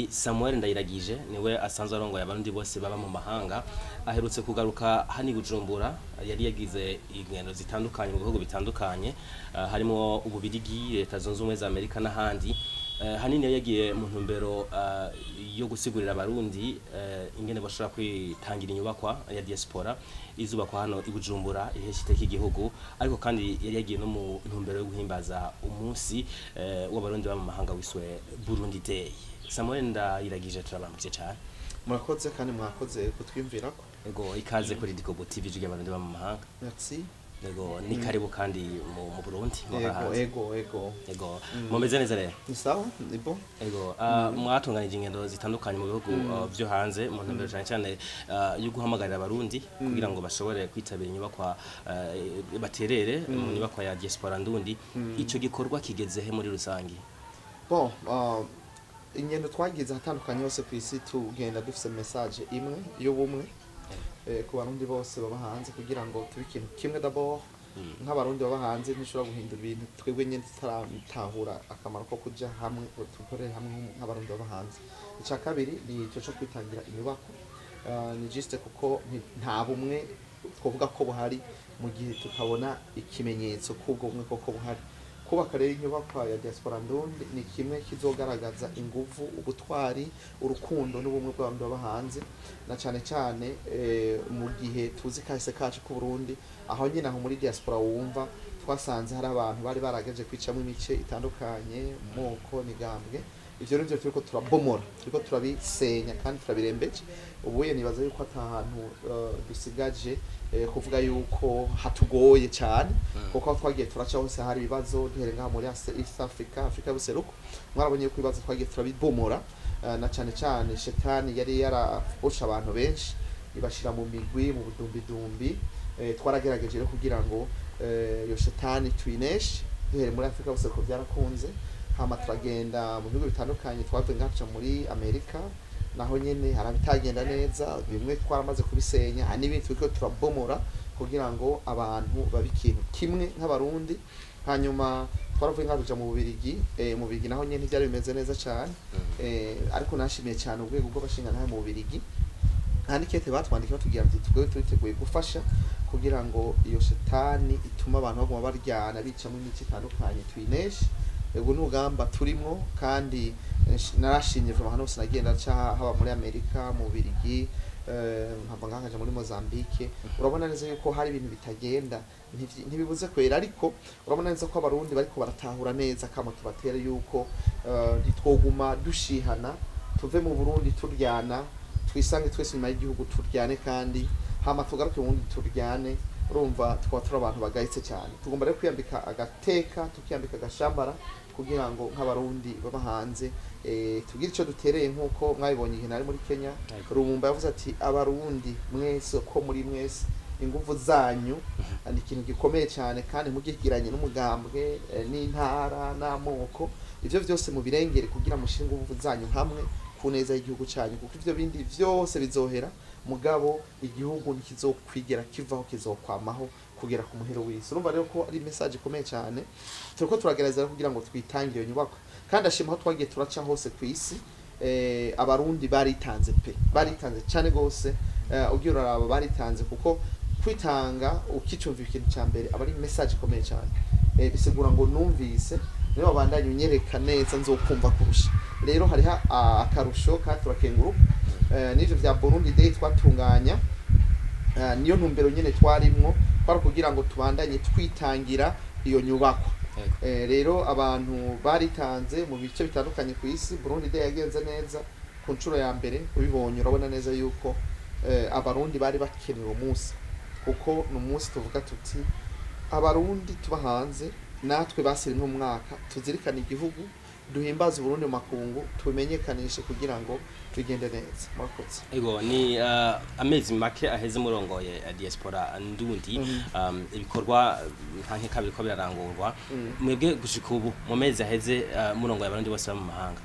Ni Samuel Ndayiragije, niwe asanzwe arongoye Abarundi bose baba mu mahanga. Aherutse kugaruka hano i Bujumbura, yari yagize ingendo zitandukanye mu bihugu bitandukanye, harimo Ububirigi, Leta Zunze Ubumwe za Amerika n'ahandi. Hanini yari yagiye mu ntumbero yo gusigurira Abarundi ingene bashobora kwitangira inyubakwa ya diaspora izubakwa hano i Bujumbura, ihesha iteka igihugu. Ariko kandi yari yagiye no mu ntumbero yo guhimbaza umunsi w'Abarundi baba mu mahanga wiswe Burundi Day. Samuel Ndayiragije, turabaramukije cyane. Murakoze kandi mwakoze kutwiyumvirako. Ego, ikaze kuri Dikobo TV, ijwi ry'Abarundi baba mu mahanga. Merci. Ego, ni karibu kandi mu Burundi Ego. hanze. Ego. Ego, mumeze neza rero? Ni sawa, ni bon. Ego, mwatunganije ingendo zitandukanye mu bihugu vyo hanze mu ntumbero cyane cyane yo guhamagarira Abarundi kugira ngo bashobore kwitabira inyubakwa, baterere mu nyubakwa ya diaspora ndundi. Ico gikorwa kigeze he muri rusangi? Bon, ingendo twagize ahatandukanye hose ku isi, tugenda dufise message imwe y'ubumwe ku Barundi bose baba hanze, kugira ngo tube ikintu kimwe. D'abord, nk'Abarundi baba hanze ntishobora guhindura ibintu twebwe nyene tutaratahura akamaro ko kuja hamwe ngo dukorere hamwe nk'Abarundi baba hanze. Ica kabiri ni ico co kwitangira inyubako. Ni juste kuko nta bumwe twovuga ko buhari mu gihe tutabona ikimenyetso k'ubwo bumwe koko buhari. Kubaka rero inyubakwa ya diaspora ndundi ni kimwe kizogaragaza inguvu, ubutwari, urukundo n'ubumwe bw'abantu baba hanze, na cane cane mu gihe tuzi kahise kacu k'u Burundi, aho nyine aho muri diaspora wumva twasanze hari abantu bari barageje kwicamwo imice itandukanye, moko, migambwe. Ivyo nivyo turiko turabomora, turiko turabisenya kandi turabirembeje. Ubuye nibaza yuko ata hantu dusigaje kuvuga yuko hatugoye cyane, kuko aho twagiye turaca hose hari ibibazo. Duhere ngaha muri East Africa, Afrika y'ubuseruko, mwarabonye yuko ibibazo twagiye turabibomora, na cane cane shetani yari yarabosha abantu benshi ibashira mu migwi, mu budumbidumbi. Twaragerageje rero kugira ngo iyo shetani tuyineshe. Duhere muri Afrika y'ubuseruko byarakunze, hama turagenda mu bihugu bitandukanye. Twavuye ngaha tuja muri Amerika, naho nyene hari abitagenda neza. Bimwe twaramaze kubisenya, hari n'ibindi turiko turabomora kugira ngo abantu babe ikintu kimwe nk'Abarundi. Hanyuma twaravuye ngaha tuja mu Bubirigi. Mu Bubirigi naho nyene ntivyari bimeze neza cane, ariko nashimiye cyane urwego rw'abashingantahe mu Bubirigi. Nta n'ikete batwandikiye batubwira bati: "Twebwe turiteguye gufasha kugira ngo iyo shetani ituma abantu baguma baryana, bicamo imico itandukanye, tuyineshe." Ubwo ni urugamba turimwo kandi narashimye vuba ahantu hose nagenda nca, haba muri Amerika, mu Bubirigi, nkava ngaha nkaja muri Mozambique. Urabona neza yuko hari ibintu bitagenda, ntibibuze kwera, ariko urabona neza ko Abarundi bariko baratahura neza kamo tubatera yuko ntitwoguma dushihana, tuve mu Burundi turyana, twisange twese inyuma y'igihugu turyane, kandi hama tugaruke ubundi turyane. Urumva tukaba turi abantu bagayitse cyane. Tugomba rero kwiyambika agateka, tukiyambika agashambara, kugira ngo nk'Abarundi baba hanze tugire icyo dutereye, nk'uko mwabibonye igihe nari muri Kenya. Rumumba yavuze ati: "Abarundi mwese, ko muri mwese inguvu zanyu ni ikintu gikomeye cyane, kandi mugigiranye n'umugambwe, n'intara n'amoko, ivyo vyose mubirengere kugira mushire inguvu zanyu hamwe ku neza y'igihugu cyanyu, kuko ivyo bindi vyose bizohera, mugabo igihugu ntikizokwigera kivaho, kizokwamaho kugera ku muhero w'isi." Urumva rero ko ari message ikomeye cyane. Turiko turagerageza rero kugira ngo twitangire iyo nyubako, kandi ashima aho twagiye turaca hose ku isi, Abarundi baritanze pe, baritanze cyane gose. Ugiye uraraba baritanze, kuko kwitanga ukicumva ikintu cya mbere aba ari message ikomeye cyane. Bisigura ngo numvise, niyo wabandanya unyereka neza nzokumva kurusha. Rero hariho akarusho kandi turakenguruka. N'ivyo vya Burundi Day twatunganya, niyo ntumbero nyene twarimwo, twari kugira ngo tubandanye twitangira iyo nyubako. Rero abantu baritanze mu bice bitandukanye ku isi. Burundi Day yagenze neza ku nshuro ya mbere. Ubibonye urabona neza yuko Abarundi bari bakeneye uwo munsi, kuko ni umunsi tuvuga tuti: "Abarundi tuba hanze natwe basiri nk'umwaka tuzirikane igihugu, duhimbaze Uburundi mu makungu, tubimenyekanishe kugira ngo tugende neza." Murakoze. Ego, ni amezi make aheze murongoye diaspora ndundi. Ibikorwa nta nkeka biriko birarangurwa. Mwebwe gushika ubu mu mezi aheze murongoye Abarundi bose baba mu mahanga,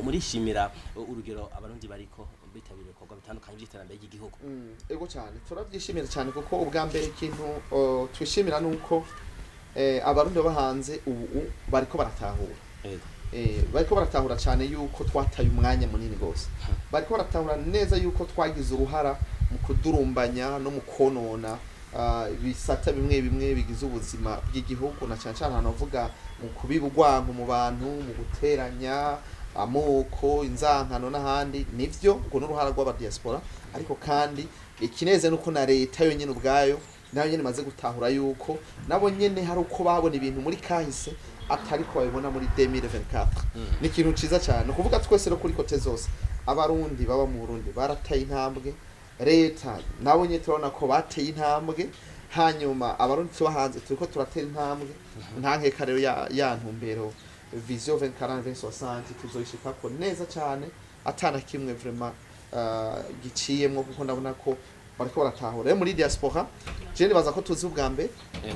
murishimira urugero Abarundi bariko bitabira ibikorwa bitandukanye by'iterambere ry'igihugu? Ego cyane, turabyishimira cyane, kuko ubwa mbere ikintu twishimira ni uko Abarundi baba hanze ubu bariko baratahura. Bariko baratahura cyane yuko twataye umwanya munini gose, bariko baratahura neza yuko twagize uruhara mu kudurumbanya no mu konona ibisata bimwe bimwe bigize ubuzima bw'igihugu, na cyane cyane ahantu bavuga mu kubiba urwanko mu bantu, mu guteranya amoko, inzankano n'ahandi. Nivyo, ubwo n'uruhara rw'abadiaspora. Ariko kandi ikineze nuko na leta yonyene ubwayo nayo nyene imaze gutahura yuko nabo nyene hari uko babona ibintu muri kahise atari ko babibona muri 2024. Ni ikintu ciza cyane. Ni ukuvuga twese no kuri côté zose, Abarundi baba mu Burundi barateye intambwe, leta nabo nyene turabona ko bateye intambwe, hanyuma Abarundi tuba hanze turiko turatera intambwe. Nta nkeka rero ya ntumbero vision 2040 2060 tuzoyishikako neza cyane, atana kimwe vraiment giciyemwo, kuko ndabona ko bariko baratahura. Rero muri diaspora je nibaza ko tuzi ubwa mbere,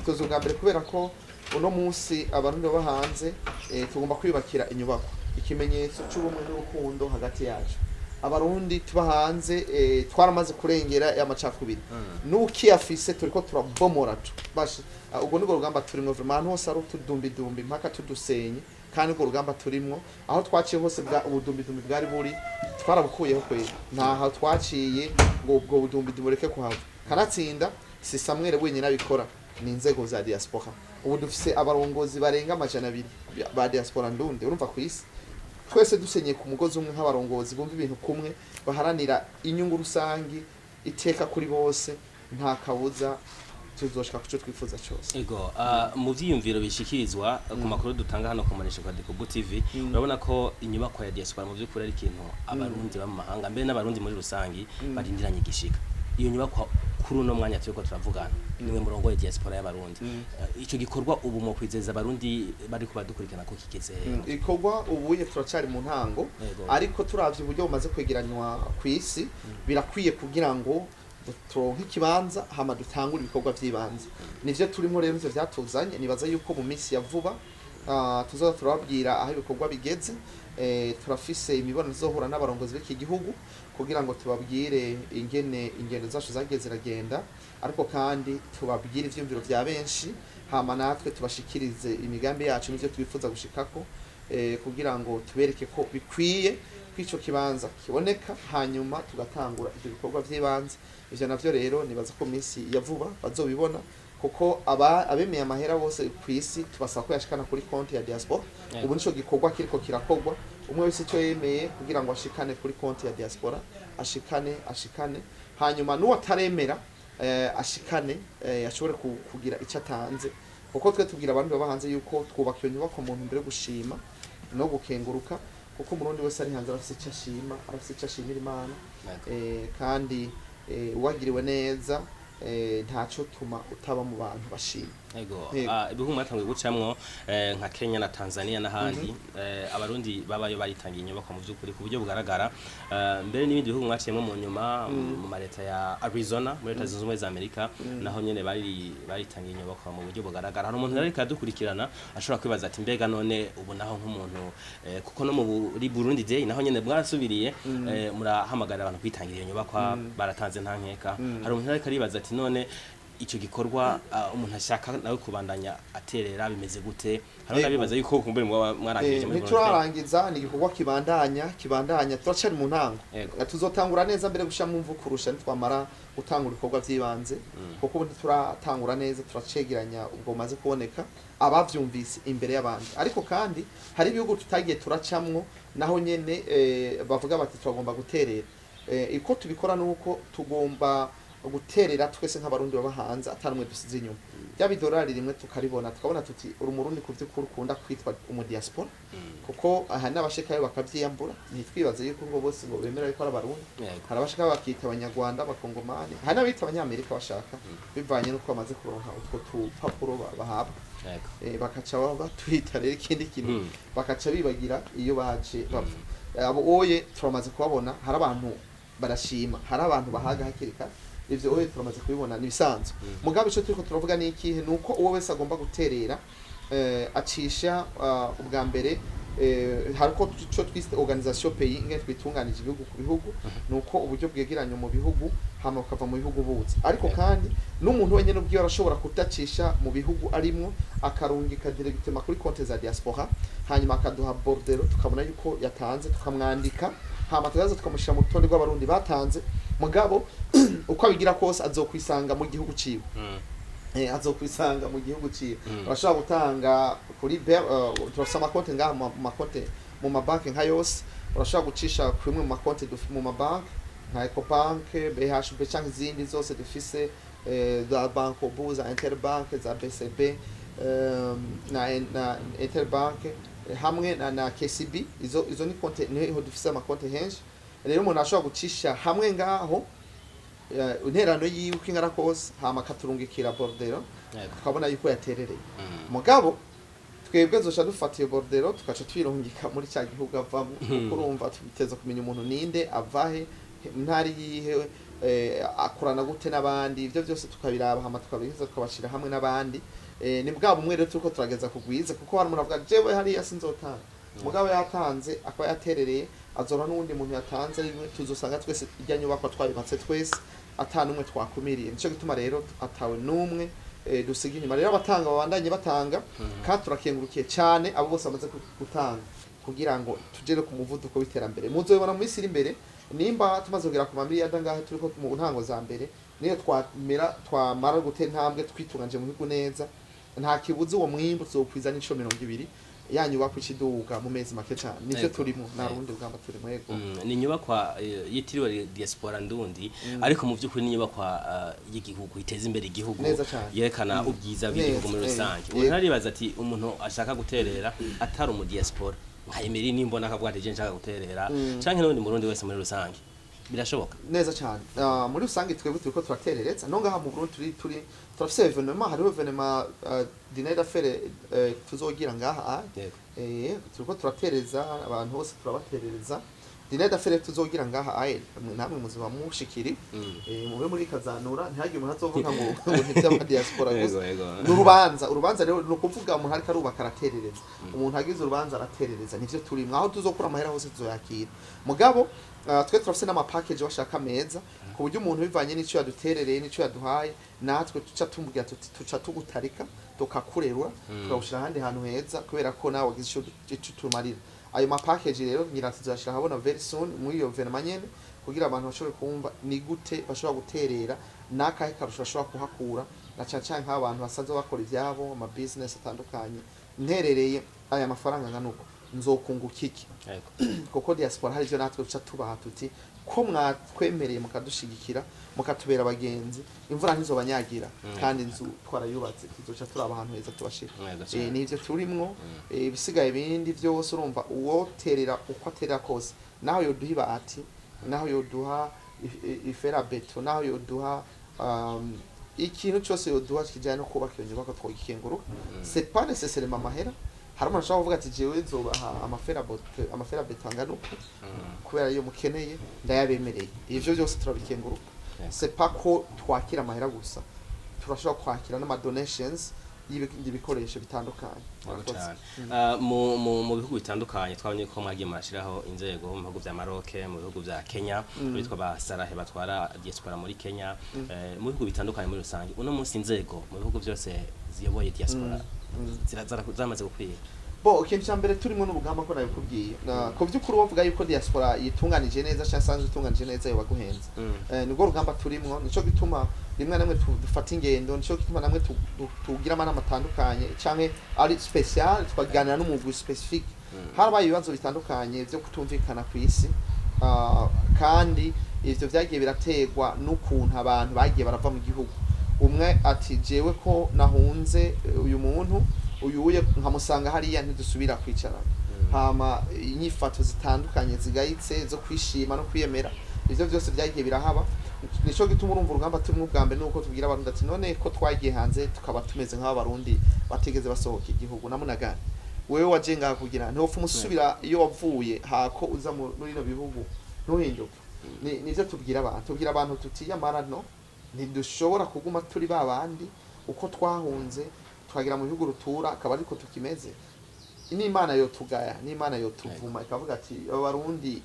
tuzi ubwa mbere kubera ko uno munsi Abarundi baba hanze tugomba kwiyubakira inyubako, ikimenyetso c'ubumwe n'urukundo hagati yacu. Abarundi tuba hanze twaramaze kurengera y'amacakubiri n'ukiyafise turiko turabomora tu basha. Ubwo nibwo rugamba turimwo vraiment. Ahantu hose ari utudumbidumbi mpaka tudusenye, kandi urwo rugamba turimwo, aho twaciye hose bwa ubudumbidumbi bwari buri twarabukuyeho kwera. Ntaho twaciye ngo ubwo budumbidumbi bureke kuhava. Kanatsinda si Samuel wenyine abikora, ni inzego za diaspora. Ubu dufise abarongozi barenga 200 ba diaspora ndundi. Urumva, ku isi twese dusenyeye ku mugozi umwe nk'abarongozi bumva ibintu kumwe, baharanira inyungu rusangi, iteka kuri bose, nta kabuza tuzoshika kuco twifuza cyose. Ego, mu vyiyumviro bishikirizwa ku makuru dutanga hano ku manisho kwa Dekobu TV, urabona ko inyubako ya diaspora mu vy'ukuri ari ikintu Abarundi ba mu mahanga, mbere n'Abarundi muri rusangi, barindiranye igishika. Iyo nyubako kuri uno mwanya turiko turavugana, nimwe murongo ya diaspora y'Abarundi. Ico gikorwa ubu mu kwizeza Abarundi bari kubadukurikirana ko kigeze? Ikorwa ubuye turacari mu ntango, ariko turavye uburyo bumaze kwegeranywa ku isi, birakwiye kugira ngo turonke ikibanza hama dutangure ibikorwa vy'ibanze. Nivyo turimo rero, ivyo vyatuzanye. Nibaza yuko mu minsi ya vuba tuzoza turababwira aho ibikorwa bigeze. Turafise imibonano izohura n'abarongozi b'iki gihugu kugira ngo tubabwire ingene ingendo zacu zagiye ziragenda, ariko kandi tubabwire ivyiyumviro vya benshi, hama natwe tubashikirize imigambi yacu n'ivyo twifuza gushikako, kugira ngo tubereke ko bikwiye ko ico kibanza kiboneka, hanyuma tugatangura ivyo bikorwa vy'ibanze. Ivyo navyo rero nibaza ko mu minsi ya vuba bazobibona, kuko aba abemeye amahera bose ku isi tubasaba ko yashikana kuri konti ya diaspora. Ubu nico gikorwa kiriko kirakorwa, umwe wese icyo yemeye kugira ngo ashikane kuri konti ya diaspora ashikane, ashikane, hanyuma n'uwataremera ashikane, ashobore kugira icyo atanze, kuko twe tubwira abantu baba hanze yuko twubaka iyo nyubako mu ntumbero yo gushima no gukenguruka, kuko Umurundi wese ari hanze arafise icyo ashima, arafise icyo ashimira Imana. Kandi uwagiriwe neza ntaco tuma utaba mu bantu bashima. Yego. Ibihugu mwatanguye gucamwo nka Kenya na Tanzania n'ahandi, Abarundi babayo baritangiye inyubako mu by'ukuri ku buryo bugaragara. Mbere n'ibindi bihugu mwaciyemo mu nyuma, mu mareta ya Arizona muri Leta Zunze Ubumwe za Amerika, naho nyene bari baritangiye inyubako mu buryo bugaragara. Hari umuntu ariko adukurikirana ashobora kwibaza ati: "Mbega none ubu naho nk'umuntu kuko no mu muri Burundi Day naho nyene mwarasubiriye murahamagarira abantu kwitangira iyo nyubakwa, baratanze nta nkeka." Hari umuntu ariko aribaza ati: "None ico gikorwa umuntu ashaka nawe kubandanya aterera bimeze gute?" Hari n'abibaza yuko kumbere mwarangije muri Burundi Day. Ntiturarangiza, ni igikorwa kibandanya, kibandanya, turacari mu ntango. Tuzotangura neza mbere gusha mu mvu kurusha nitwamara gutangura ibikorwa vy'ibanze, kuko ubu ntituratangura neza, turacegeranya ubwo bumaze kuboneka, abavyumvise imbere y'abandi. Ariko kandi hari ibihugu tutagiye turacamwo, naho nyene bavuga bati turagomba guterera. Uko tubikora nuko tugomba guterera twese nk'Abarundi baba hanze, atanumwe dusize inyuma. Byaba idolari rimwe tukaribona, tukabona tuti uri Umurundi ku vy'ukuri, ukunda kwitwa umudiaspora, kuko aha n'abashikayo bakavyiyambura. Ntitwibaze yuko ngo bose ngo bemera yuko ari Abarundi. Hari abashika bakita Abanyarwanda, Abakongomani, hari n'abita Abanyamerika bashaka, bivanye n'uko bamaze kuronka utwo tupapuro bahabwa. Bakaca batwita rero ikindi kintu, bakaca bibagira iyo baje bava. Abo oye turamaze kubabona, hari abantu barashima, hari abantu bahaga hakiri kare. Ivyo oye turamaze kubibona, ni ibisanzwe. Mugabe ico turiko turavuga ni ikihe? Ni uko uwo wese agomba guterera acisha ubwa mbere Hariko ico twise organisation pays, ingene twitunganije ibihugu ku bihugu, nuko uburyo bwegeranye mu bihugu, hama bukava mu bihugu buzi. Ariko kandi n'umuntu wenyene ubwiwe arashobora kudacisha mu bihugu arimwo, akarungika directement kuri konte za diaspora, hanyuma akaduha bordereau, tukabona yuko yatanze, tukamwandika, hama tukaza tukamushyira mu rutonde rw'Abarundi batanze. Mugabo uko abigira kose azokwisanga mu gihugu ciwe. Azokwisanga mu gihugu ciwe. Urashobora gutanga kuri turafise amakonte ngaha mu makonte mu mabanki nka yose. Urashobora gucisha kuri imwe mu makonte mu mabanki nka Ecobank, BHB canke izindi zose dufise, za Bancobu, za Interbank, za BCB, na Interbank, hamwe na KCB. Izo ni konte, niho dufise amakonte henshi. Rero umuntu ashobora gucisha hamwe ngaho interano yiwe uko ingana kose, hama akaturungikira bordereau, tukabona yuko yaterereye. Mugabo twebwe zoca dufata iyo bordereau, tugaca twirungika muri cya gihugu avamo, kuko urumva tubiteza kumenya umuntu ninde, avahe, ntari yihe, akorana gute n'abandi. Ibyo byose tukabiraba, hama tukabiheza tukabashira hamwe n'abandi. Ni bwa bumwe rero turiko turageza kugwiza, kuko hari umuntu avuga: "Jewe hariya sinzotanga." Mugabo yatanze, akaba yaterereye, azora n'uwundi muntu yatanze rimwe, tuzosanga twese irya nyubakwa twayubatse twese, ata n'umwe twakumiriye. Nico gituma rero atawe n'umwe dusiga inyuma. Rero abatanga babandanye batanga, kandi turakengurukiye cyane abo bose bamaze gutanga kugira ngo tugere ku muvuduko w'iterambere. Muzobibona mu minsi iri imbere, nimba tumaze kugera ku mamiliyardi angahe turiko mu ntango za mbere. Niyo twamera twamara gutera intambwe, twitunganje mu bihugu neza, nta kibuza uwo mwimbu tuzokwiza n'incuro 20, ya nyubakwa ikiduga mu mezi make cyane. Nivyo turimo, nta rundi rugamba turimo, yego. Ni inyubakwa yitiriwe diaspora ndundi, ariko mu by'ukuri ni inyubakwa y'igihugu iteza imbere igihugu, Neza cane. yerekana ubwiza bw'igihugu muri rusange. Umuntu aribaza ati umuntu ashaka guterera atari umu diaspora nka Emery, nimbona akavuga ati je nshaka guterera, canke n'undi murundi wese muri rusange, birashoboka? Neza cyane. Muri rusange twebwe turiko turaterereza no ngaha mu Burundi, turi turafise événement, hariho événement dîner d'affaires tuzogira ngaha. Turiko turatereza abantu bose, turabaterereza dîner d'affaires tuzogira ngaha, aye namwe muziba mushikiri. Mube muri kazanura, ntihagire umuntu azovuga ngo ntivy'ama diaspora gusa. Yego. Ni urubanza. Urubanza rero ni ukuvuga umuntu ariko arubaka araterereza, umuntu agize urubanza araterereza. Nivyo turimwo, aho tuzokura amahera hose tuzoyakira. Mugabo twe turafise n'ama package bashaka meza, ku buryo umuntu bivanye n'ico yaduterereye n'ico yaduhaye, natwe tuca tumubwira tuti tuca tugutarika, tukakurerura, tukawushira ahandi hantu heza, kubera ko nawe wagize ico tumarira. Ayo ma package rero ngira tuzashira ahabona very soon muri iyo événement nyene, kugira abantu bashobore kumva ni gute bashobora guterera, n'akahe karusho bashobora kuhakura, na cane cane nk'abantu basanzwe bakora ivyabo ama business atandukanye: nterereye aya mafaranga angana uko, nzokunguka iki? Kuko diaspora hari ivyo natwe duca tubaha tuti ko mwatwemereye, mukadushigikira, mukatubera abagenzi, imvura ntizobanyagira, kandi inzu twarayubatse, tuzoca turaba ahantu heza tubashira. Nivyo turimwo. Ibisigaye ibindi vyose, urumva uwoterera uko aterera kose, naho yoduha ibati, naho yoduha i fer à béton, naho yoduha ikintu cyose yoduha kijyanye no kubaka iyo nyubako, twogikenguruka. C'est pas nécessairement amahera. Hari umuntu ashobora kuvuga ati jewe nzobaha ama fer à béton angana uku, kubera iyo mukeneye ndayabemereye. Ivyo byose turabikenguruka. C'est pas ko twakira amahera gusa, turashobora kwakira n'ama donations y'ibindi bikoresho bitandukanye. Yego. Murakoze. Cyane. Mu bihugu bitandukanye twabonye ko mwagiye murashiraho inzego mu bihugu vya Maroc, mu bihugu vya Kenya, bitwa ba Sarahe batwara diaspora muri Kenya, mu bihugu bitandukanye muri rusange. Uno munsi inzego mu bihugu byose ziyoboye diaspora zamaze gukwira? Bo, ikintu cya mbere turimo n'urugamba, ko nabikubwiye. Ku by'ukuri wovuga yuko diaspora yitunganije neza cyangwa isanzwe itunganije neza, yoba guhenze. Nibwo rugamba turimwo. Nico gituma rimwe na rimwe dufata ingendo, nico gituma namwe tugira amanama atandukanye canke ari spécial, tukaganira n'umugwi spécifique. Harabaye ibibazo bitandukanye vyo kutumvikana ku isi. Kandi ivyo vyagiye biraterwa n'ukuntu abantu bagiye barava mu gihugu. Umwe ati jewe ko nahunze uyu muntu uyuye nkamusanga hariya, ntidusubira kwicarana. Hama inyifato zitandukanye zigayitse zo kwishima no kwiyemera, ivyo byose byagiye birahaba. Nico gituma urumva urugamba turimo ubwa mbere nuko tubwira Abarundi ati none ko twagiye hanze tukaba tumeze nk'Abarundi batigeze basohoka igihugu, namunagane wewe waje ngaha kugira ntiwopfa umusubira iyo wavuye, hako uza muri bino bihugu ntuhinduke. Nivyo tubwira abantu. Tubwira abantu tuti yamara no ntidushobora kuguma turi ba bandi uko twahunze, tukagera mu bihugu rutura akaba ariko tukimeze. N'Imana yotugaya, n'Imana yotuvuma, ikavuga ati abarundi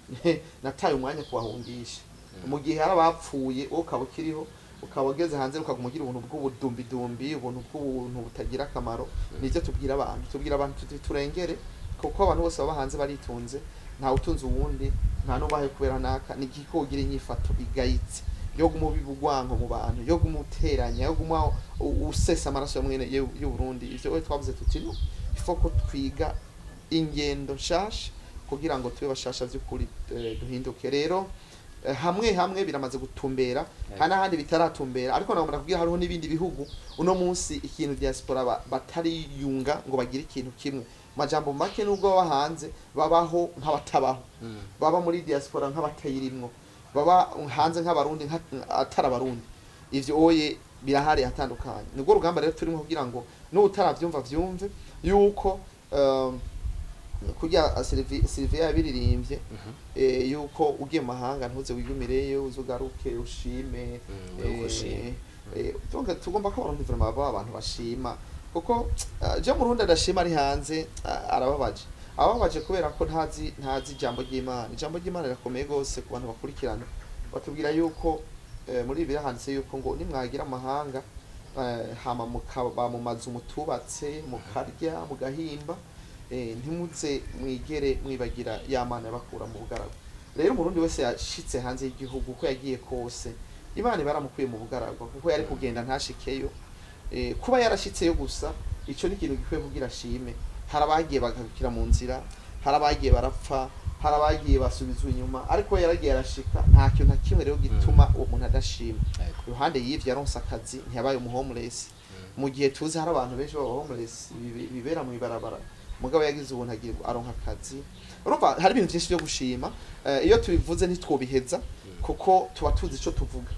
nataye umwanya kubahungisha. Mu gihe hari abapfuye, wowe ukaba ukiriho, ukaba ugeze hanze, ukaguma ugira ubuntu bw'ubudumbidumbi, ubuntu bw'ubuntu butagira akamaro. Nivyo tubwira abantu, tubwira abantu tuti turengere, kuko abantu bose baba hanze baritunze, ntawe utunze uwundi, nta n'ubahe kubera naka. Ni igiko ugira inyifato igayitse yo guma ubiba urwango mu bantu, yo guma uteranya, yo guma usesa amaraso ya mwene y'u Burundi. Ivyo we twavuze tuti no ifo ko twiga ingendo nshasha kugira ngo tube bashasha vy'ukuri, duhinduke. Rero hamwe hamwe biramaze gutumbera, hari n'ahandi bitaratumbera, ariko nagomba kubwira hariho n'ibindi bihugu uno munsi ikintu diaspora batariyunga ngo bagire ikintu kimwe. Majambo make, nubwo baba hanze babaho nk'abatabaho, baba muri diaspora nk'abatayirimwo, baba hanze nk'abarundi atari abarundi. Ivyo oye birahari hatandukanye. Nibwo rugamba rero turimo kugira ngo n'utaravyumva vyumve yuko kurya Sylvia yabiririmbye, yuko ugiye mu mahanga ntuze wigumireyo, uzugaruke ushime. Ugaruke ushime. Donc tugomba ko abarundi vraiment baba abantu bashima, kuko je murundi adashima ari hanze, arababaje, ababaje kubera ko ntazi ijambo ry'Imana. Ijambo ry'Imana rirakomeye gose ku bantu bakurikirana. Batubwira yuko muri Bibiliya handitse yuko ngo nimwagira amahanga, hama mukaba mu mazu mutubatse, mukarya mugahimba, ntimuze mwigere mwibagira ya Mana yabakura mu bugaragwa. Rero umurundi wese yashitse hanze y'igihugu, uko yagiye kose, Imana baramukuye mu bugaragwa, kuko yari kugenda ntashikeyo. Kuba yarashitseyo gusa, ico ni ikintu gikwiye kugira ashime. Hari abagiye bagarukira mu nzira, hari abagiye barapfa, hari abagiye basubizwa inyuma, ariko yaragiye arashika. Nta kintu na kimwe rero gituma uwo muntu adashima. Iruhande y'ivyo, yaronse akazi, ntiyabaye umu homeless, mu gihe tuzi hari abantu benshi baba homeless bibera mu ibarabara. Mugabo yagize ubuntu agira aronka akazi. Urumva hari ibintu byinshi byo gushima. Iyo tubivuze ntitwobiheza, kuko tuba tuzi ico tuvuga.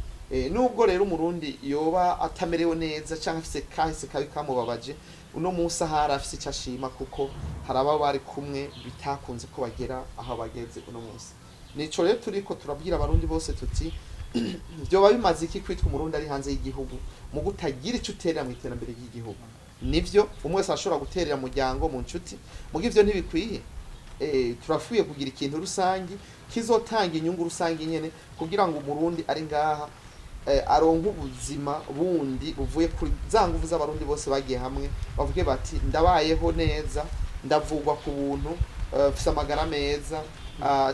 Nubwo rero umurundi yoba atamerewe neza cyangwa afise kahise kabi kamubabaje, uno munsi ahari afise icyo ashima, kuko hari abo bari kumwe bitakunze ko bagera aho bageze uno munsi. Nico rero turiko turabwira abarundi bose tuti vyoba bimaze iki kwitwa umurundi ari hanze y'igihugu mu gutagira ico uterera mu iterambere ry'igihugu? Nivyo, umwe wese ashobora guterera mu muryango, mu nshuti, muga ivyo ntibikwiye. Turapfuye kugira ikintu rusangi kizotanga inyungu rusangi nyene, kugira ngo umurundi ari ngaha aronke ubuzima bundi buvuye kuri za nguvu z'abarundi bose bagiye hamwe, bavuge bati ndabayeho neza, ndavugwa ku buntu, mfise amagara meza,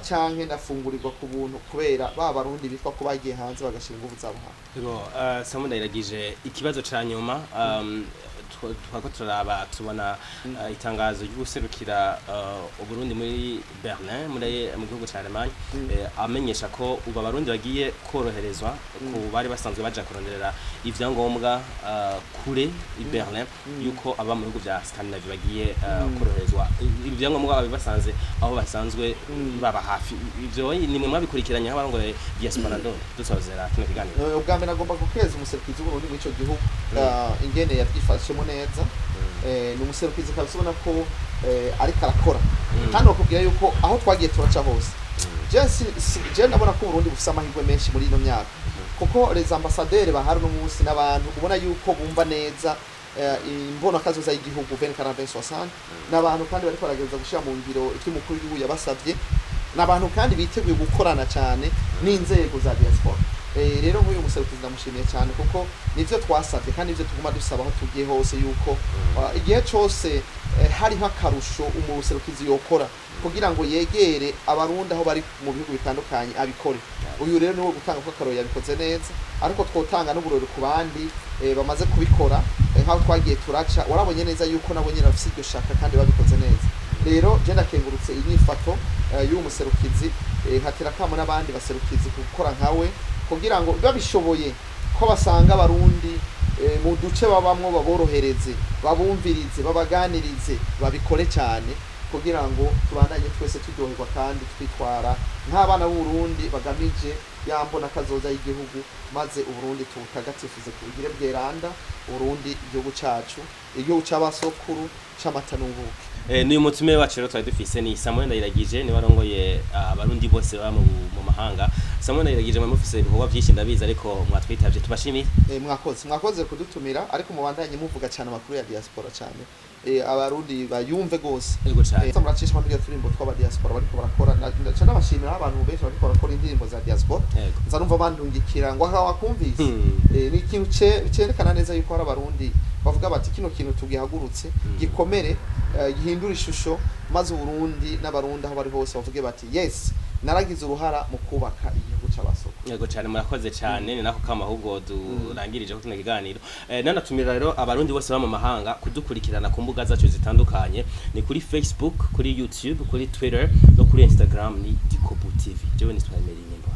canke ndafungurirwa ku buntu kubera ba barundi bitwa ko bagiye hanze bagashira inguvu zabo hamwe. Yego, Samu Ndayiragije, ikibazo ca nyuma, twako turaraba tubona itangazo ry'uguserukira Uburundi muri Berlin, muri mu gihugu ca Allemagne, amenyesha ko ubu abarundi bagiye koroherezwa ku bari basanzwe baja kuronderera ivyangombwa kure i Berlin, yuko aba mu bihugu vya Scandinavie bagiye koroherezwa ibyangombwa babi basanze aho basanzwe baba hafi. Ivyo nimwe mwabikurikiranye nk'abarongoye diaspora ndo dusozera kino kiganiro? Ubwa mbere nagomba gukeza umuserukizi w'Uburundi muri ico gihugu, ingene yabyifashemo neza. Ni umuserukizi kabisa ubona ko ariko arakora, kandi bakubwira yuko aho twagiye turaca hose, je ndabona ko Uburundi bufise amahirwe menshi muri ino myaka, kuko les ambassadeurs bahari uno munsi n'abantu ubona yuko bumva neza imbonakazoza y'igihugu 2040 2060, n'abantu kandi bariko baragerageza gushira mu ngiro icyo umukuru w'igihugu yabasavye, n'abantu kandi biteguye gukorana cyane n'inzego za diaspora. Rero nk'uyu muserukizi ndamushimiye cyane, kuko nivyo twasavye kandi nivyo tuguma dusaba aho tugiye hose, yuko igihe cose hariho akarusho umuserukizi yokora kugira ngo yegere abarundi aho bari mu bihugu bitandukanye abikore. Uyu rero niwe gutanga ko akarorero, yabikoze neza, ariko twotanga n'uburori ku bandi bamaze kubikora, nk'aho twagiye turaca warabonye neza yuko nabo nyene bafise iryo shaka kandi babikoze neza. Rero je ndakengurutse inyifato y'uwo muserukizi, nkatera akamo n'abandi baserukizi gukora nkawe, kugira ngo babishoboye ko basanga abarundi mu duce babamwo, baborohereze, babumvirize, babaganirize, babikore cyane kugira ngo tubandanye twese turyoherwa kandi twitwara nk'abana b'Uburundi bagamije ya mbona kazoza y'igihugu, maze Uburundi tubutagatifuze kubugire bweranda. Uburundi igihugu cacu, igihugu c'abasokuru, c'amata n'ubuki. N'uyu mutumire wacu rero twari dufise ni Samuel Ndayiragije, niwe arongoye abarundi bose baba mu mahanga. Samuel Ndayiragije, mwe mufise ibikorwa byinshi ndabizi, ariko mwatwitavye, tubashimiye. Mwakoze kudutumira, ariko mubandanye muvuga cyane amakuru ya diaspora cyane, abarundi bayumve gose. Yego cyane. Muracisha muri turimbo tw'aba diaspora bariko barakora. Ndaca nabashimira abantu benshi bariko barakora indirimbo za diaspora. Nza numva bandungikira ngo aha wakumvise. Ni ikintu cerekana neza yuko hari abarundi bavuga bati kino kintu tugihagurutse, gikomere, gihindura ishusho, maze Uburundi n'abarundi aho bari hose bavuge bati: "Yes, naragize uruhara mu kubaka igihugu c'abasoko." Yego cyane, murakoze cyane. Ni nako kama ahubwo durangirije ko kino kiganiro. Nanatumira rero abarundi bose baba mu mahanga kudukurikirana ku mbuga zacu zitandukanye, ni kuri Facebook, kuri YouTube, kuri Twitter no kuri Instagram, ni Dikobu TV. Jewe nitwa Emery Nimba.